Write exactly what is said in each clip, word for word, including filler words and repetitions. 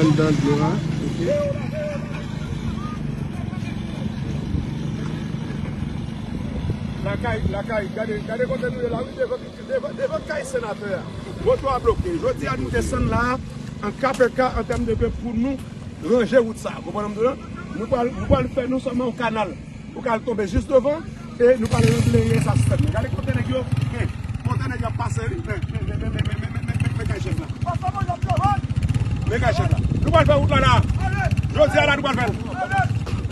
Anndan dlo a. Lakay, lakay, gade, gade kote nou ye la, wi, devan, devan, devan kay senatè a. Wout la bloke. Jodi a, nou desann la, an K P K, an tèm de ke pou nou ranje wout sa. Konprann m di w la? Nou pral, nou pral fè non sèlman yon kanal. Pou k al tonbe jis devan, e nou pral rebleye sa sistèm nan. Gade kote nèg yo, men, kote nèg yo ap pase, wi, men, men, men kay chèf la. Men kay chèf la. Nou pral fè wout la la. Jodi a la, nou pral fè l.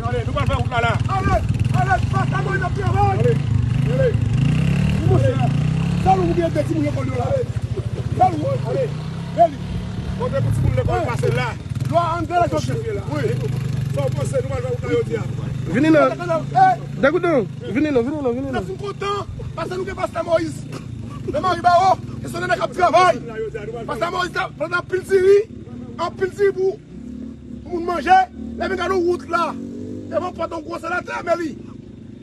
Ale, nou pral fè wout la la. Ale, ale, pastè Moïse ap travay. Ale, ale. Monchè, sa nou gen de timoun lekòl yo la. Sa nou, ale, veni. Kote pou timoun lekòl pase la. Lwa anndan la, Joseph. Wi. Sa w panse, nou pral fè wout la jodi a? Vini nan. Degoudon, vini nan, vini nan, vini nan. N ap fin kontan, paske nou gen pastè Moïse nan Maribawo, e se yon nèg k ap travay. Pastè Moïse la, pran anpil diri, anpil diri pou, pou moun manje, lè vin gade wout la, devan pòt yon gwo senatè, men li.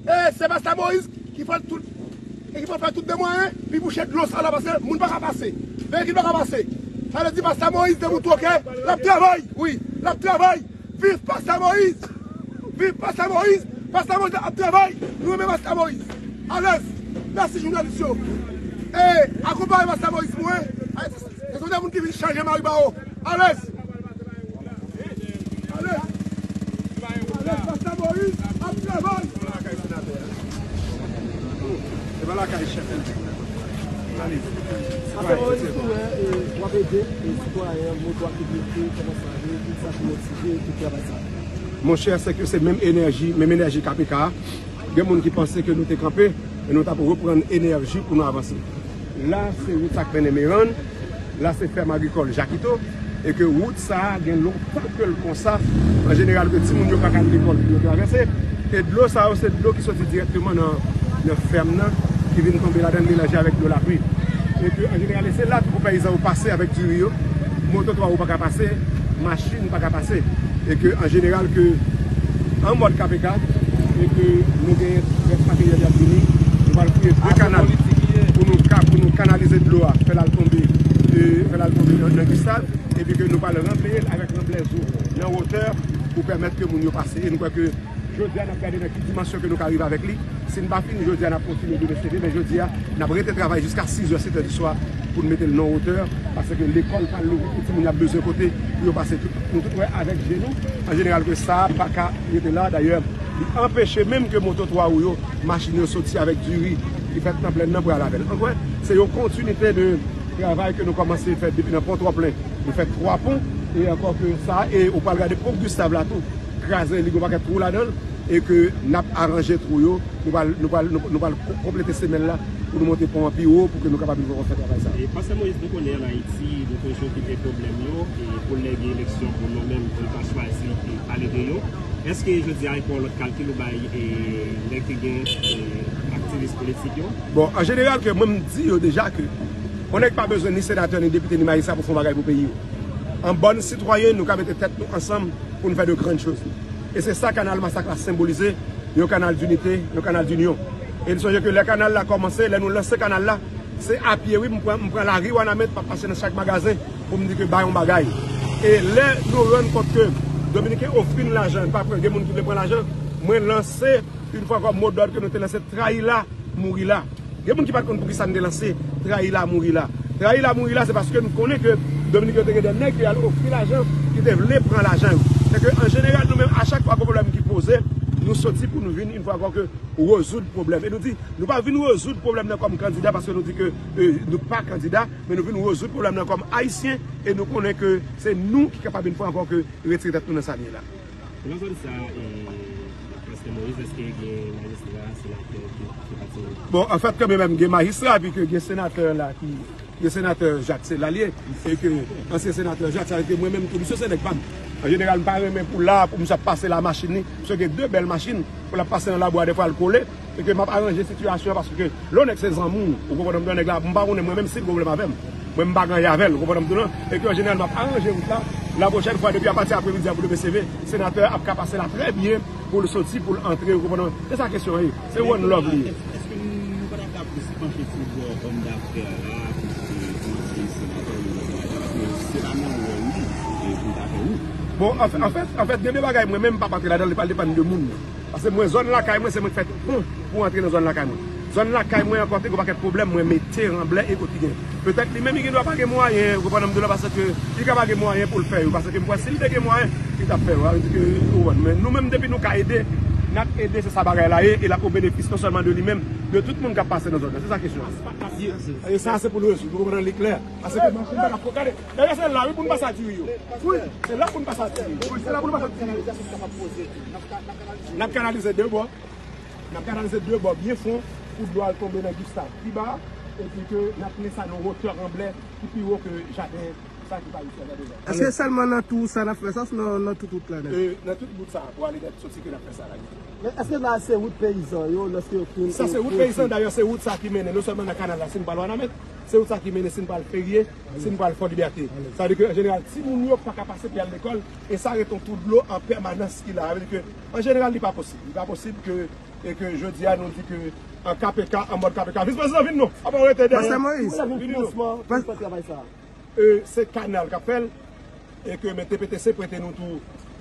E se pastè Moïse ki fè tout, e ki fè tout de mwayen, pi bouche dlo sa la, paske moun pa ka pase. Veyikil pa ka pase. Sa vle di pastè Moïse, depi w twoke, l ap travay, wi, l ap travay. Viv pastè Moïse! Viv pastè Moïse! Pastè Moïse ap travay! Nou renmen pastè Moïse! Alèz! Mèsi jounalis yo! E akonpaye pastè Moïse pou mwen! Se yon moun ki vin chanje Maribawo! Alèz! Alèz! Alèz! Pastè Moïse ap travay! Se pa lakay chèf. Pastè Moïse, ou wè, e, w ap ede, e, sitwayen an, moto a ki bloke, kòman sa ye, tout sa ki motive, tout travay sa. Monchè, se ke se menm enèji, menm enèji K P K a. Gen moun ki panse ke nou te kanpe, men nou t ap reprann enèji pou nou avanse. La, se wout sa k mennen Merann. La, se fèm agrikòl Jakito. E ke wout sa a gen lontan ke l konsa. An jeneral, ke timoun yo pa ka al lekòl pou yo travèse. E dlo sa yo, se dlo ki soti dirèkteman nan, nan fèm nan, ki vin tonbe ladan l melanje avèk dlo lapli. E ke, an jeneral, e se la tou pou peyizan yo pase avèk diri yo. Moto twa wou pa ka pase, machin pa ka pase. E ke, an jeneral, ke an mòd K P K, e ke nou genyen rès materyèl y ap vini, nou pral fouye de kanal pou nou ka, pou nou kanalize dlo a, fè l al tonbe, e, fè l al tonbe nan, nan Gustav, epi ke nou pral ranpleye l avèk ranplèzo nan wotè pou pèmèt ke moun yo pase. E nou kwè ke jodi a, n ap gade nan ki dimansyon ke nou ka rive avèk li. Si n pa fini jodi a, n ap kontinye demen seve, men jodi a, n ap rete travay jiska sis è, sèt è di swa pou n mete l nan wotè, paske lekòl pral louvri pou timoun yo ap bezwen kote pou yo pase. Tout, nou tout wè avèk je nou, an jeneral, ke sa a pa ka rete la. Dayè, li anpeche menm ke moto twa wou yo, machin yo soti avèk diri ki fèt nan plèn nan pou y al avè l. Ankò, se yon kontinite de travay ke nou kòmanse fè depi nan pon Twòplen. Nou fè twa pon, e ankò ke sa, e ou pral gade pon Gustav la tou, kraze, li gen yon pakèt twou ladan l, e ke n ap aranje twou yo, nou pral, nou pral, nou, nou pral ko-, konplete semèn la pou nou monte pon an pi wo, pou ke nou kapab rive fè travay sa. E Pastè Moïse, nou konnen ann Ayiti, nou toujou kite pwoblèm yo, e pou lè gen eleksyon, pou nou menm, pou n pa chwazi, e pale de yo. Èske jodi a, gen yon lòt kalkil ou bay, e lè ke gen, e aktivis politik yo? Bon, an jeneral, ke mwen m di yo deja ke yon nèg pa bezwen ni senatè, ni depite, ni majistra pou fè yon bagay pou peyi yo. An bòn sitwayen, nou ka mete tèt nou ansanm pou n fè de grann choz. E se sa kanal Masak la senbolize, yon kanal dinite, yon kanal dinyon. E n sonje ke lè kanal la kòmanse, lè nou lanse kanal la, se a pye, wi, m pran, m pran lari Wanament, m ap pase nan chak magazen pou m di ke bay yon bagay. E lè nou rann kont ke Dominiken ofri n lajan, n pa pran, gen moun ki vle pran lajan, mwen lanse, yon fwa ankò, mo dòd ke nou te lanse, trayi la, mouri la. Gen moun ki pa t konn poukisa n te lanse trayi la, mouri la. Trayi la, mouri la, se paske n konnen ke Dominik yo te gen de nèg ki al ofri lajan, ki te vle pran lajan yo. Se ke, an jeneral, nou menm, a chak fwa gen pwoblèm ki poze, nou soti pou nou vin, yon fwa ankò, ke rezoud pwoblèm. E nou di, nou pa vin rezoud pwoblèm nan kòm kandida, paske nou di ke, e, nou pa kandida, men nou vin rezoud pwoblèm nan kòm Ayisyen, e nou konnen ke se nou ki kapab, yon fwa ankò, ke retire tèt nou nan sa n ye la. Nan zòn sa, e, Pastè Moïse, èske gen majistra, senatè ki, ki pati? Bon, anfèt, kanmenm, gen majistra, epi ke gen senatè la ki, gen senatè Jacques, se la l ye, e ke ansyen senatè Jacques, sa vle di ke mwen menm tou, misye se nèg pa m. An jeneral, m pa renmen pou la, pou misye ap pase la machin li, misye gen de bèl machin, pou l ap pase nan labou a, dèfwa l kole, e ke m ap aranje sitiyasyon an, paske lè yon nèg se zanmi w, ou konprann m, nèg la, m pa konnen mwen menm si l gen pwoblèm avè m. Mwen, m pa gen anyen avè l, ou konprann m tou non? E ke an jeneral, m ap aranje wout la. La pwochèn fwa, depi apati apremidi a pou demen seve, senatè a ap ka pase la trè byen pou l soti, pou l antre, ou konprann? Se sa kesyon an ye. Se one love li ye. Èske nou pa ta kapab plis panche sou bò òm dafè la, piske kòmanse senatè yo, paske se pa nan wòl li. Bon, anfèt, anfèt, anfèt, gen de bagay mwen menm m p ap antre ladan l, li pral depann de moun. Paske mwen, zòn lakay mwen, se mwen k fè tout pon pou antre nan zòn lakay mwen. Zòn lakay mwen ankò te gen yon pakèt pwoblèm, mwen mete ranblè e kot li gen. Petèt li menm li gen dwa pa gen mwayen, ou konprann m di w la, paske li ka pa gen mwayen pou l fè yo. Paske m kwè si l te gen mwayen, li t ap fè yo. Sa vle di ke, ou konprann, men nou menm depi nou ka ede, n ap ede, se sa bagay la ye, e l ap o benefis non sèlman de li menm, de tout moun k ap pase nan zòn nan. Se sa kesyon an. E sa se pou nou rezoud, ou konprann li klè. Paske machin pa ka fò gade. Dayè se la wi pou n pase a diri yo. Wi, se la pou n pase a diri. Wi, se la pou n pase a diri. N ap kanalize de bò. N ap kanalize de bò byen fon pou dlo a al tonbe nan Gustav pi ba. Epi ke n ap mennen sa nan wotè ranblè ki pi wo ke jaden sa ki pa isit la deja. Èske sèlman nan tou sa n ap fè sa, osinon nan tout wout la nèt? E, nan tout bout sa pou ale nèt soti ke n ap fè sa la. Men èske la se wout peyizan yo, lòske yo fin... Sa se wout peyizan, dayè se wout sa ki mennen non sèlman nan kanal la, si n pral Wanament, se wout sa ki mennen si n pral Ferye, si n pral Fò Libète. Sa vle di ke an jeneral, timoun yo pa ka pase pou y al lekòl, e sa ret yon twou dlo an pèmanans ki la. Sa vle di ke an jeneral, li pa posib. Li pa posib ke, e ke jodi a nou di ke an K P K, an mòd K P K, vis prezidan vin non, apa w rete dèyè? Pastè Moyiz. Vini non. Pas- E, se kanal k ap fè l, e ke men T P T C prete nou tou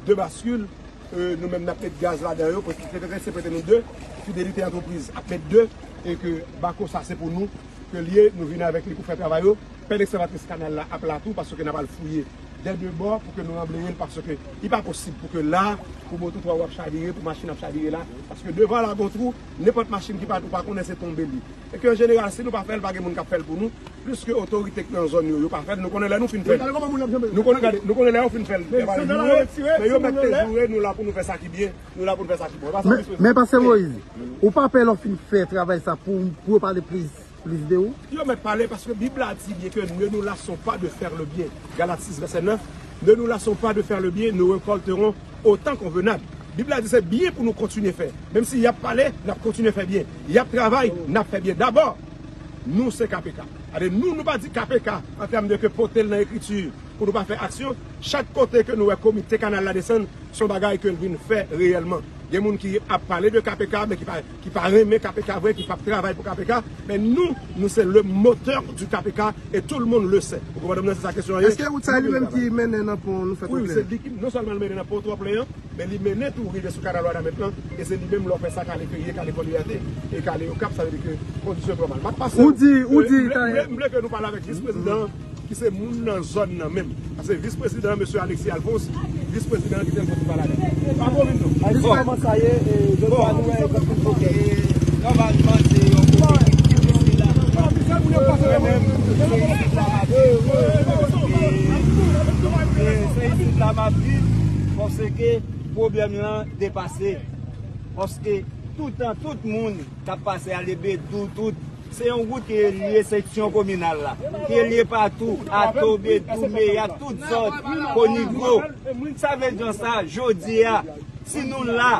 de baskil, e, nou menm n ap met gaz ladan yo, paske T P T C prete nou de, Fidelite Antrepriz ap met de, e ke bako sa se pou nou, ke l ye, nou vin avèk li pou fè travay yo. Pèl ekskavatris kanal la ap la tou, paske n ap al fouye dè de bò pou ke nou ranbleye l, paske li pa posib pou ke la, pou moto twa w ap chavire, pou machin ap chavire la, paske devan la gon twou, nenpòt machin ki pa, ou pa konnen se tonbe li. E ke an jeneral, si nou pa fè l, pa gen moun k ap fè l pou nou. Pliske otorite k nan zòn yo, yo pa fè l, nou konnen lè nou fin fè l. Nou konnen, gade, nou konnen lè yo fin fè l, fè pa joure, men yo mèt te joure, nou la pou nou fè sa ki byen, nou la pou nou fè sa ki bon. E pa sa, men, men pastè Moyiz, ou pa pè lè w fin fè travay sa pou, pou yo pale plis, plis de ou? Yo mèt pale, paske Bib la di byen ke ne nous lassons pas de faire le bien. Galat sis vèsè nèf, ne nous lassons pas de faire le bien, nous récolterons au temps convenable. Bib la di se byen pou nou kontinye fè. Menm si y ap pale, n ap kontinye fè byen. Y ap travay, n ap fè byen. Dabò, nou se K P K. Ade, nou, nou pa di K P K an tèm de ke pote l nan ekriti pou nou pa fè aksyon. Chak kote ke nou wè komite kanal la desann, se yon bagay ke l vin fè reyèlman. Gen moun ki ap pale de K P K, men ki pa, ki pa renmen K P K vre, ki p ap travay pou K P K. Men nou, nou se le moteur du K P K et tout le monde le sait. Ou konprann mwen, se sa kesyon an ye. Èske wout sa li menm ki mennen nan pon nou fè Wi, wi, se li ki non sèlman l mennen nan pon Twòplen an, men li mennen tou rive sou kanal Wanament lan, e se li menm lè w fè sa k ale Ferye, k ale Fò Libète, e k ale Okap, sa vle di ke kondisyon yo pral mal. M ap pase Ou di, ou di, m vle, m vle, m vle ke nou pale avèk vis prezidan an, ki se moun nan zòn nan menm. Paske vis prezidan an, mesye Alexis Alphonse, vis prezidan an ki te l pou pale avèk li. Pa bon vin non. Bon. Kòman sa ye, e, jodi a nou wè, e, nòmalman, se yon kote ki difisil la. Mwen menm, se isit la m ap viv. E, e, se isit la m ap viv, paske pwoblèm lan depase. Paske toutan, tout moun k ap pase ale Bedou, tout, se yon wout ki relye seksyon kominal la, ki relye Patou, Ato, Bedou, Meyak, tout zòn, Konigo. Sa vle di sa, jodi a, si nou la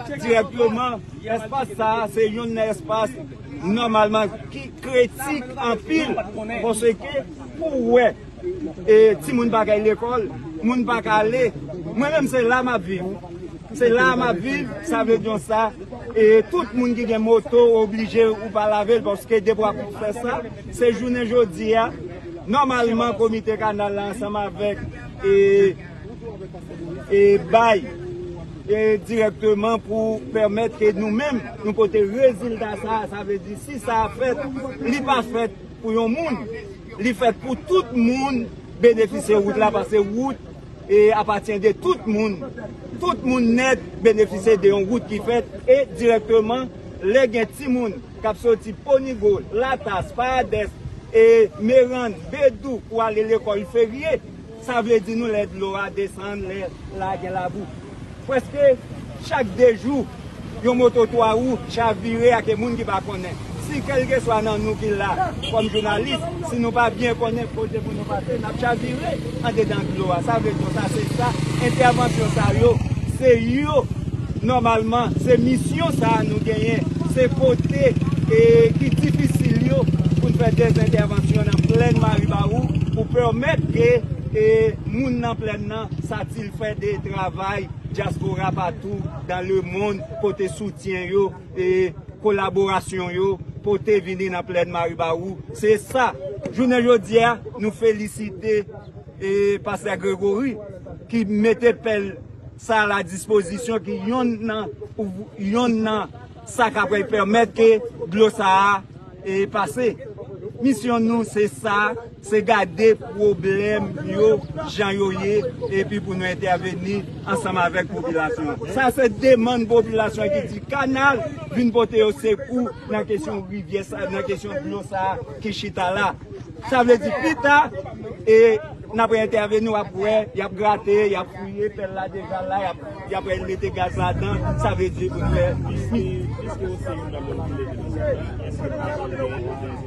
dirèkteman, espas sa a, se youn nan espas nòmalman ki kritik anpil, paske pou wè, e, timoun pa ka al lekòl, moun pa ka ale. Mwen menm, se la m ap viv. Se la m ap viv, sa vle di sa. E tout moun ki gen moto, oblije ou pa lave l, paske depi w ap fè sa, se jounen jodi a, nòmalman, komite kanal la ansanm avèk, e, e bay, e dirèkteman pou pèmèt ke nou menm, nou pote rezilta sa a, sa vle di si sa a fèt, li pa fèt pou yon moun, li fèt pou tout moun benefisye wout la, paske wout, e, apatyen de tout moun. Tout moun nèt benefisye de yon wout ki fèt, e dirèkteman, lè gen timoun k ap soti Ponigo, Latas, Payadès, e, Merann, Bedou pou ale lekòl Ferye, sa vle di nou lè dlo a desann, lè la gen labou. Prèske chak de jou, yon moto twa wou chavire ak moun ki pa konnen. Si kèlkeswa nan nou ki la, kòm jounalis, si nou pa byen konnen kote pou nou pase, n ap chavire andedan dlo a. Sa vle di sa, se sa, entèvansyon sa yo, se yo, nòmalman, se misyon sa a nou genyen, se kote, e, ki difisil yo pou n fè dèzentèvansyon nan plèn Maribawou pou pèmèt ke, e, moun nan plèn nan satisfè de travay dyaspora patou dans le monde pote soutyen yo e kolaborasyon yo pote vini nan plèn Maribawou. Se sa, jounen jodi a, nou felisite, e, pastè Gregory ki mete pèl sa a la dispozisyon, ki yonn nan, yonn nan sa k ap pèmèt ke dlo sa a e pase. Misyon nou se sa, se gade pwoblèm yo jan yo ye, epi pou nou entèveni ansanm avèk popilasyon an. Sa se demann popilasyon an ki di kanal vin pote yo sekou nan kesyon rivyè sa, nan kesyon dlo sa ki chita la. Sa vle di pita, e n ap entèveni, w ap wè, y ap grate, y ap fouye pèl la deja la, y ap, y ap mete gaz ladan, sa vle di pou nou fè. Piske, piske ou se youn nan moun ki leve nan zòn nan, èske pa gen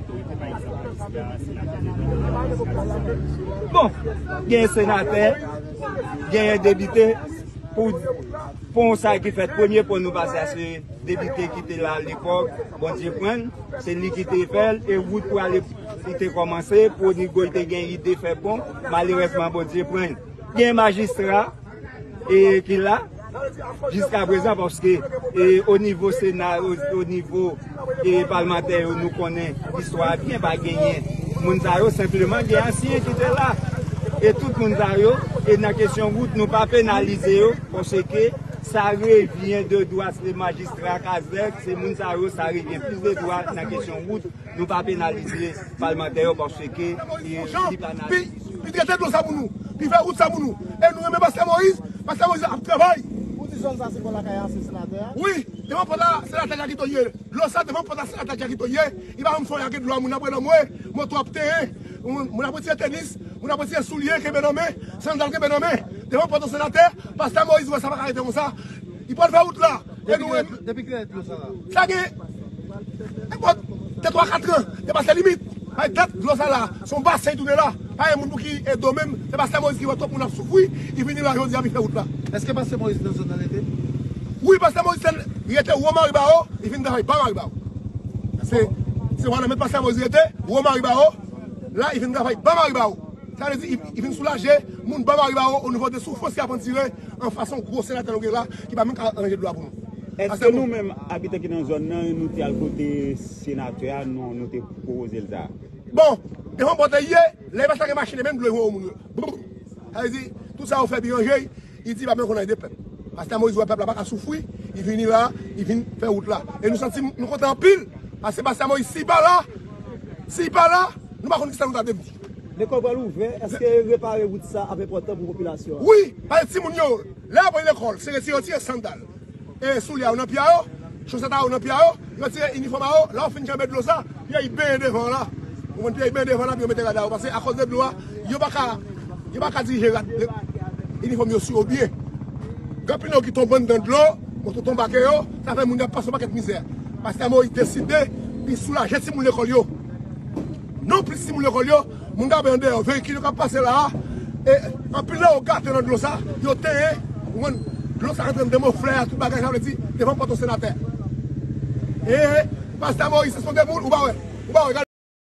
otorite, pa egzanp, majistra, senatè, depite, Bon, genyen senatè, genyen depite, pou pon sa ki fèt, premye pon nou pase a se depite ki te la alepòk, Bondye pran l, se li ki te fè l, e wout pou ale, li te kòmanse, Pwonigo te gen ide fè pon, malerèzman Bondye pran l. Gen majistra e ki la jiska prezan, paske e o nivo Sena, o, o nivo e palmantè yo, nou konnen istwa a byen, pa genyen moun sa yo, senpleman gen ansyen ki te la. E tout moun sa yo, e nan kesyon wout, nou pa penalize yo, paske sa revyen de dwa se majistra Kazèk, se moun sa yo, sa revyen plis de dwa nan kesyon wout. Nou pa penalize palmantè yo paske e li pa nan. Pi, pi trete dlo sa pou nou, pi fè wout sa pou nou. E nou renmen Pastè Moyiz, Pastè Moyiz ap travay. Ou di zòn sa se bò lakay ansyen senatè a? Wi, devan pòt la, senatè Jakito ye. Dlo sa devan pòt la, senatè Jakito ye. Li pa janm fè yon lage dlo a moun apre lòm, moto ap tenyen. Moun, moun ap retire tenis, moun ap retire soulye, kenbe nan men, sandal kenbe nan men. Devan pòt yon senatè, Pastè Moyiz wè sa pa ka rete konsa. Li pral fè wout la. E nou menm. Depi kilè dlo sa la? Sa gen, e bon, de twa kat an, depase limit. Bay dat dlo sa la, se yon basen tounen la. Pa gen moun pou ki ede w menm, se Pastè Moyiz ki wè twòp moun ap soufri, li vini la jodi a, li fè wout la. Èske Pastè Moyiz nan zòn nan rete? Wi, Pastè Moyiz te rete wo Maribawo, li vin travay ba Maribawo. Se, se wè nan men Pastè Moyiz rete, wo Maribawo, la, li vin travay ba Maribawo. Sa vle di, li, li vin soulaje moun ba Maribawo o nivo de soufrans y ap andire an fason gwo senatè nou gen la, ki pa menm ka ranje dlo a pou nou. Èske nou menm, abitan ki nan zòn nan, nou te al kote senatè a, nou, nou te pwopoze l sa? Bon, devan pòt la ye, lè pastè gen machin, menm dlo yo moun yo. Brr. Sa vle di, tout sa yo fè pi ranje, li di pa menm konn ede pèp. Pastè Moyiz wè pèp la pa ka soufri, li vini la, li vin fè wout la. E nou santi, nou kontan anpil, paske Pastè Moyiz, si li pa la, si li pa la, nou pa konn kisa nou ta devni. Lekòl pral ouvè, èske repare wout sa ap enpòtan pou popilasyon an? Wi, paske timoun yo, lè y ap al lekòl, se retire, retire sandal. E soulye a yo nan pye a yo, chosèt a yo nan pye a yo, yo retire inifòm a yo, lè yo fin janbe dlo sa, pye yo benyen devan la. Ou konn pye yo benyen devan la, pou yo mete rad a yo. Paske akòz de dlo a, yo pa ka, yo pa ka dirije rad, inifòm yo sou yo byen. Gen anpil nan yo ki tonbe anndan dlo, moto tonbe atè yo, sa fè moun yo ap pase yon pakèt mizè. Pastè Moyiz deside, li soulaje timoun lekòl yo. Non plis timoun lekòl yo, moun k ap andeyò, veyikil yo k ap pase la a, e anpil nan yo gate nan dlo sa, yo tenyen, ou konn, dlo sa rantre anndan moflè a, tout bagay, sa vle di, devan pòt yon senatè. E Pastè Moyiz se sonde moun, ou pa wè, ou pa wè, gade.